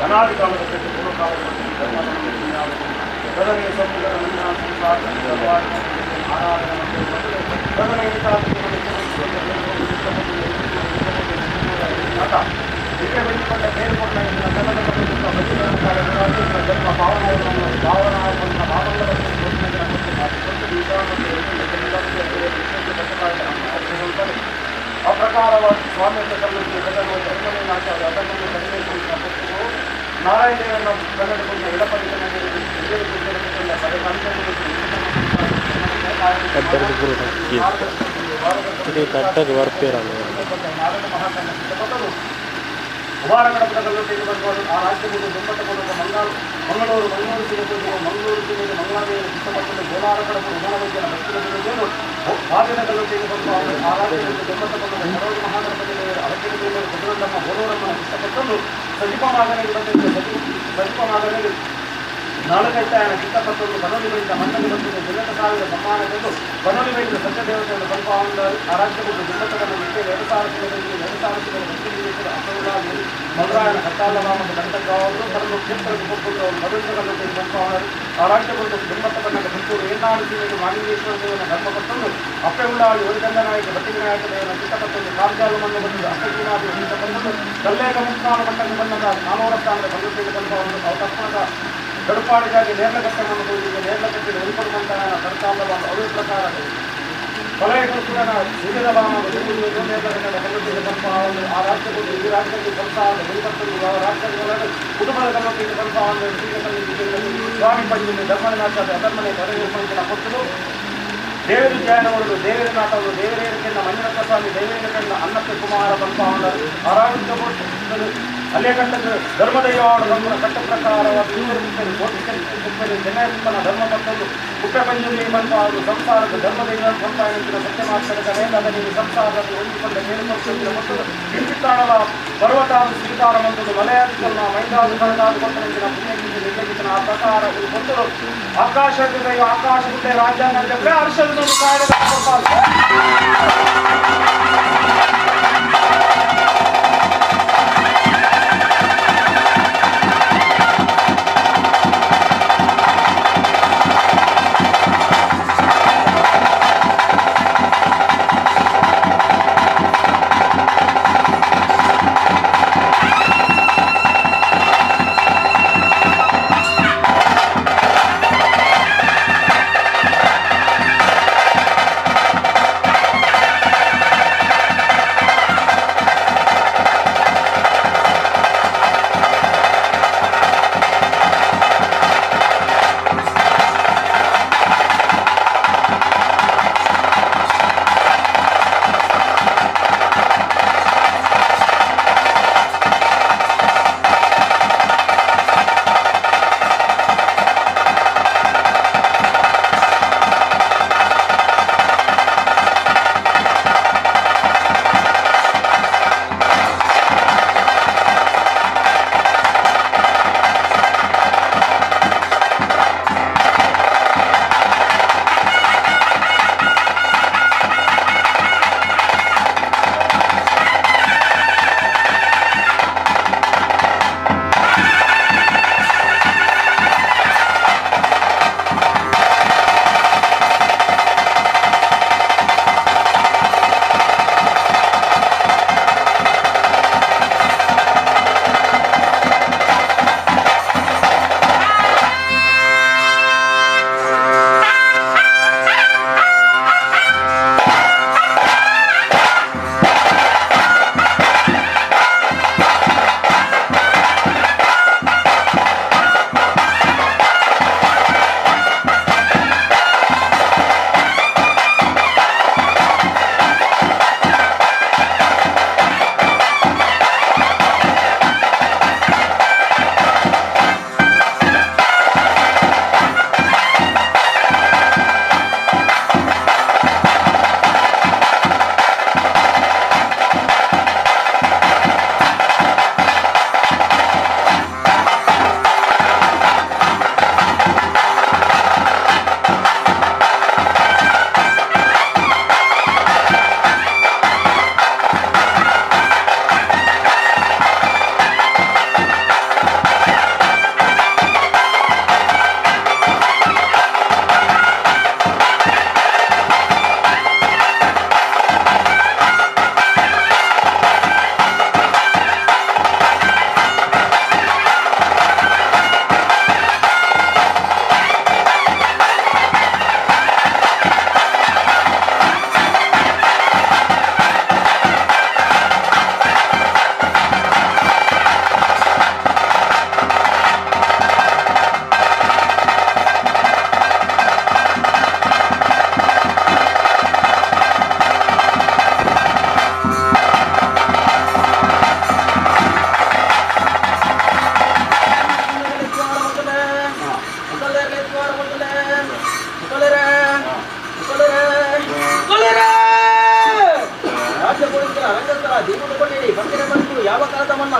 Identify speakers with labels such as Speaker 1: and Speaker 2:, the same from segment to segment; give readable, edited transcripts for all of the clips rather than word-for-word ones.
Speaker 1: ಅನಾದಿ ಕಾಲದ ಪೂರ್ವಕಾಲದ ಗದನೆ ಸಮುದ್ರ ಸಂಸಾರ ಆರಾಧನೆ ಗದನೆ ಜನ್ಮ ಭಾವನಾ ಆ ಪ್ರಕಾರವಾಗಿ ಸ್ವಾಮಿ ನಾರಾಯಣ ಕನ್ನಡ ಆ ರಾಜ್ಯಗಳು ದುಪ್ಪಟ್ಟುಕೊಂಡ ಮಂಗಳೂರು ಮಂಗಳೂರು ಜಿಲ್ಲೆ ಮಂಗಳೂರು ಜಿಲ್ಲೆಗೆ ಮಂಗಳಾದೇವಿ ಸುತ್ತಮುತ್ತಲ ಗೋಲಾರ ಕಡಪು ಉಮನವೈದ್ಯನ ಭಕ್ತಿಗಳು ಬಾಗಿನಗಲ್ಲು ತೆಗೆದುಕೊಂಡು ಆ ರಾಜ್ಯದಲ್ಲಿ ದುಪ್ಪಟ್ಟುಕೊಂಡ ಕಡೂರು ಮಹಾಗಣಪತಿ ಅರಕೆರೆ ಕುದುರಮ್ಮ ಬೋಲೂರಮ್ಮನ ಇಷ್ಟಪಟ್ಟನ್ನು ಸಜೀಪಮಾಗನಿಗೆ ಬಂದಿದ್ದ ಸಜೀಪಮಾಗನಿಗೆ ನಾಲ್ಕೈತಾಯನ ಚಿತ್ತಪತ್ತೊಂದು ಬನೋಲಿ ಬೈದ ಮಣ್ಣಲ್ಲಿ ಬಂದಿದ್ದ ಜಗತ್ತ ಸಾವಿರ ಸಮ್ಮಾನವೆಂದು ಬನೋಲಿ ಬೈದ ಸತ್ಯದೇವತೆಯನ್ನು ಸ್ವಲ್ಪ ಆ ರಾಜ್ಯಗಳು ದುಪ್ಪಟ್ಟವನ್ನು ಇಟ್ಟೆ 2000 2000 ಭಕ್ತಿ ಅಸೌಲಾಗಿ ಮಧುರಾಯನ ಕಟ್ಟಾಲರಾಮದ ಗಂಟಗಾವರು ತನ್ನ ಕ್ಷೇತ್ರದ ಕೊಪ್ಪುತ್ತವರು ಮಧುರಗಳನ್ನು ತೆಗೆದುಕೊಂಡವರು ಆ ರಾಜ್ಯಗಳು ದುಮ್ಮತ್ತಕನ್ನಡ ಪುತ್ತೂರು ಏನಾಡು ಸೀಮೆಗೆ ಮಾಲಿಂಗೇಶ್ವರ ದೇವನ ಧರ್ಮಪತ್ತೊಂದು ಅಪ್ಪೆ ಉಳ್ಳಾಳಿ ಒರಿಗಂಧ ನಾಯಕ ಬಟ್ಟಿಗೆ ನಾಯಕ ದೇವನ ಚಿತ್ತಪತ್ತೊಂದು ಕಾರ್ಜಾಲು ಮಣ್ಣು ಬಂದು ಅಪ್ಪಗಿನಾದಿ ಚಿತ್ತಪತ್ತೊಂದು ಕಲ್ಲೇಗ ಮುಕ್ತಾನ ಮಟ್ಟಕ್ಕೆ ಬಂದಾಗ ನಾನೂರ ಸ್ಥಾನದ ಬಂದು ತೆಗೆದುಕೊಂಡವರು ಅವತಪ್ಪನದ ಗಡುಪಾಡಿಗಾಗಿ ನೇರ್ಲಕಟ್ಟವನ್ನು ತೋರಿಸಿದ ನೇರ್ಲಕಟ್ಟಿಗೆ ಒಳಪಡುವಂತಹ ಸರ್ಕಾರದ ಅದೇ ಪ್ರಕಾರ ಕೊಲೆಗಳು ಸೂರ್ಯದ ಆ ರಾಜ್ಯಗಳು ಈ ರಾಜ್ಯಕ್ಕೆ ಸಂಸಾರದ ಗುರುಪತ್ತೊಂದು ಯಾವ ರಾಜ್ಯಗಳ ಕುಟುಂಬದ ಗಮನಕ್ಕೆ ಸ್ವಾಮಿ ಪಂಚಮಿ ಧರ್ಮನಾಥ ಅಧರ್ಮನೆ ಪದವಿ ಕೊಟ್ಟರು ದೇವರು ಜಯನವರು ದೇವರನಾಥವರು ದೇವರೇನಕೆಂದ ಮಂಜುನಾಥ ಸ್ವಾಮಿ ದೇವರೇನಕೆಂದ ಅನ್ನಕ್ಕೆ ಕುಮಾರ ಬಂಪಾವನರು ಆರಾಧ್ಯ ಅಲ್ಲೇ ಕಂಡದ್ದು ಧರ್ಮದೈವವಾದ ಧರ್ಮದ ಕಟ್ಟ ಪ್ರಕಾರವಾದ ಕೋಟಿ ಚೆನ್ನಪ್ಪನ ಧರ್ಮ ಪತ್ತೊಂದು ಕುಪ್ಪೆ ಪಂಜುರ್ಲಿ ಬಂಪಾವರು ಸಂಸಾರದ ಧರ್ಮದೈವ ಸಂಪಾಯನ ಸತ್ಯಮಾಸ್ತರದ ವೇದದಲ್ಲಿ ಸಂಸಾರದಲ್ಲಿ ಹೊಂದಿಕೊಂಡ ಮೇಲುಕೊಟ್ಟಿನ ಮತ್ತು ಇಂಚಿತ್ತಾಣದ ಪರ್ವತಾದ ಸ್ವೀಕಾರ ಬಂದದ್ದು ಮಲಯಾದಿಕಲ್ನ ಮೈದಾದು ಕಳೆದಾದು ಕೊಟ್ಟನಂಚಿನ ಪುಣ್ಯಕೀರ್ತಿ ನಿರ್ಲಕ್ಷಿತನ ಆ ಪ್ರಕಾರ ಇದು ಕೊಟ್ಟರು ಆಕಾಶ ದೈವ ಆಕಾಶ ಗುಡ್ಡೆ ರಾಜ್ಯಾಂಗ ಹರ್ಷದ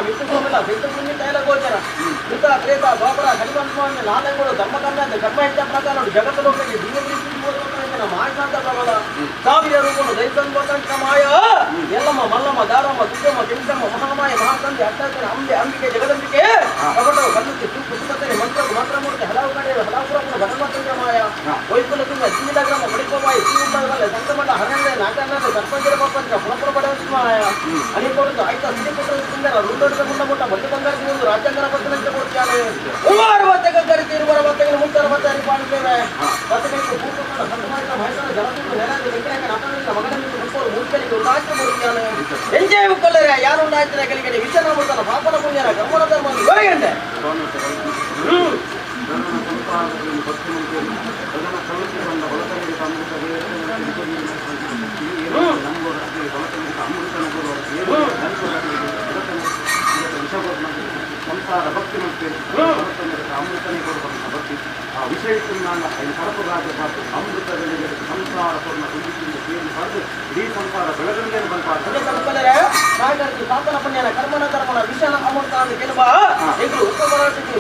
Speaker 1: ಮಿತ್ತು ಸೈತ ತೈಲ ಗೋಚರ ಕೃತ ತ್ರೇತ ದ್ವಾಪರ ಕಲಿವಂತ ನಾಲ್ಕು ಧರ್ಮಕರ್ಮ ಕರ್ಮ ಹೆಚ್ಚ ಪ್ರಕಾರ ಜಗತ್ತು ಲೋಕಕ್ಕೆ ಮಾಯಕಾಂತ ಪ್ರಬಲ ಸಾವಿರ ರೂಪನು ದೈತಂತ ಮಾಯ ಎಲ್ಲಮ್ಮ ಮಲ್ಲಮ್ಮ ದಾರಮ್ಮ ದುರ್ಗಮ್ಮ ಕೆಂಚಮ್ಮ ಮಹಾಮಾಯ ಮಹಾತಂದೆ ಅಟ್ಟಾಚನ ಅಂಬೆ ಅಂಬಿಕೆ ಜಗದಂಬಿಕೆ ಕಪಟವು ಕಣ್ಣುತ್ತಿ ಸುಖತನೆ ಮಂತ್ರ ಮಂತ್ರಮೂರ್ತಿ ಹಲವು ಕಡೆ ಹಲವು ಘಟಮತಂತ್ರ ಮಾಯ ವೈಕುಲ ತುಂಬ ಜೀವಿಲಗ್ರಾಮ ಪಡಿಕೋಮಾಯಿ ಜೀವಂತವಲ್ಲ ಸಂಕಮಂಡ ಹರಣ್ಯ ನಾಟನ ಸರ್ಪಂಚರ ಪಂಚ ಪುರಪುರ ಪಡವಂತ ಮಾಯ ಅನಿಕೊಡುದು ಆಯ್ತಾ ಸಿಡಿಪುತ್ರ ಸುಂದರ ರುಂಡೋಡಿದ ಮುಂಡ ಮುಟ್ಟ ಬಂದು ಬಂಗಾರ ಒಂದು ರಾಜ್ಯಾಂಗನ ಪತ್ರನಂತೆ ಕೊಡುತ್ತಾನೆ ಮೂವರು ಬತ್ತಗ ತಿರುವರ ಬತ್ತಗಳು ಮುಂತಾರ ಬತ್ತ ಅರಿಪಾಡುತ್ತೇವೆ ಬತ್ತಬೇಕು ಭೂಕಂಪನ ಸಂತಮಾಯಿತ ಮಹೇಶ್ವರ ಜನತುಂಬ ನೆಲದ ವೆಂಕಟೇಶ ಅಪ್ಪನಿಂದ ಮಗನನ್ನು ಮುಕ್ಕೋರು ಮೂರ್ಖರಿಗೆ ಉಂಡಾಯ್ತು ಮೂರ್ತಿಯಾನೆ ಎಂಜೆ ಮುಕ್ಕಲ್ಲರೆ ಯಾರು ಉಂಡಾಯ್ತಾರೆ ಕಲಿಗಡೆ ವಿಷನಾಮೃತನ ಪಾಪನ ಪುಣ್ಯನ ಕರ್ಮನ ಧರ್ಮ ಹೊರಗಂಡೆ
Speaker 2: ಸಂಸಾರ ಭಕ್ತಿ ಮಾಡ್ತೇನೆ ಅಮೃತನೇ ಕೊಡುವಂಥ ಭಕ್ತಿ ಆ ವಿಷಯಕ್ಕೆ ನಾನು ಸರಪುರಾಜ ಪಾತ್ರ ಅಮೃತಗಳಿಗೆ ಸಂಸಾರ ಪೂರ್ಣ ತುಂಬಿಸಿಂದ ಸೇರಿ ಪಡೆದು ಇಡೀ ಸಂಸಾರ ಬೆಳಗಲಿಗೆ ಬಂದ
Speaker 1: ಪಾಪನ ಪುಣ್ಯನ ಕರ್ಮನ ಧರ್ಮನ ವಿಷನ ಅಮೃತ ಅಂತ ಕೆಲವ ಎದುರು ಉತ್ತಮ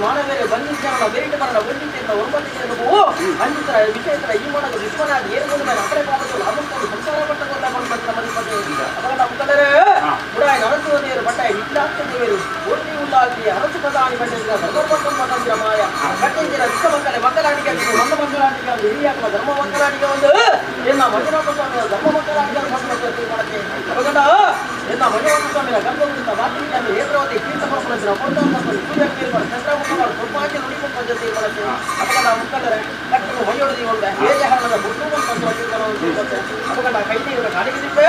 Speaker 1: ಮಾನವೇರೆ ಬಂಧಿಸಿದ ಬೇರೆ ಮರಣ ಬಂಧಿಸಿದ ಒಂಬತ್ತು ಅಂಜಿತರ ವಿಷಯತರ ಈ ಮಾಡದ ವಿಶ್ವನಾದ ಏನು ಮೇಲೆ ಅಕಡೆ ಪಾಪಗಳು ಅಮೃತವು ಸಂಸಾರ ಪಟ್ಟಕೊಂಡ ಬಂದ ಮನಿಪತಿ ಅದರ ಮುಖದರೆ ಬುಡಾಯ ನರಸಿಂಹದೇವರು ಬಟ್ಟ ಇಟ್ಲಾಕ್ಷ ದೇವರು ಒಟ್ಟಿ ಉಳ್ಳಾಗಿ ಅರಸು ಪದಾನಿ ಬಂದಿದ್ದ ಧರ್ಮಪಟ್ಟಂ ಮತಂದ್ರ ಮಾಯ ಕಟ್ಟಿಂದಿರ ವಿಶ್ವ ಮಕ್ಕಳೇ ಮಕ್ಕಳಾಟಿಗೆ ಮಂದ ಮಕ್ಕಳಾಟಿಗೆ ಒಂದು ಹಿರಿಯಾಕಲ ಧರ್ಮ ಮಕ್ಕಳಾಟಿಗೆ ಒಂದು ಎನ್ನ ಮಂಜುನಾಥ ಸ್ವಾಮಿಯ ಧರ್ಮ ಮಕ್ಕಳಾಟಿಗೆ ತೀರ್ಮಾನಕ್ಕೆ ಅವಗಂಡ ಎನ್ನ ಮಂಜುನಾಥ ಸ್ವಾಮಿಯ ಗರ್ಭಗುಡಿತ ವಾಲ್ಮೀಕಿ ನೇತ್ರಾವತಿ ತೀರ್ಥ ಪರಪುರ ಕೊಡ್ತಾಂತ ಸೂರ್ಯ ತೀರ್ಮಾನ ಚಂದ್ರಮುಖ ತುಪ್ಪಾಕಿ ನುಡಿಮುಖ ತೀರ್ಮಾನಕ್ಕೆ ಅವಗಂಡ ಮುಕ್ಕಂಡರೆ ಕಟ್ಟಲು ಮೈಯೊಡೆದಿ ಒಂದು ಹೇಜಹರಣದ ಬುಟ್ಟು ತೀರ್ಮಾನ ಅವಗಂಡ ಕೈದೇವರ ಕಾಡಿಗೆ ದಿಪ್ಪೆ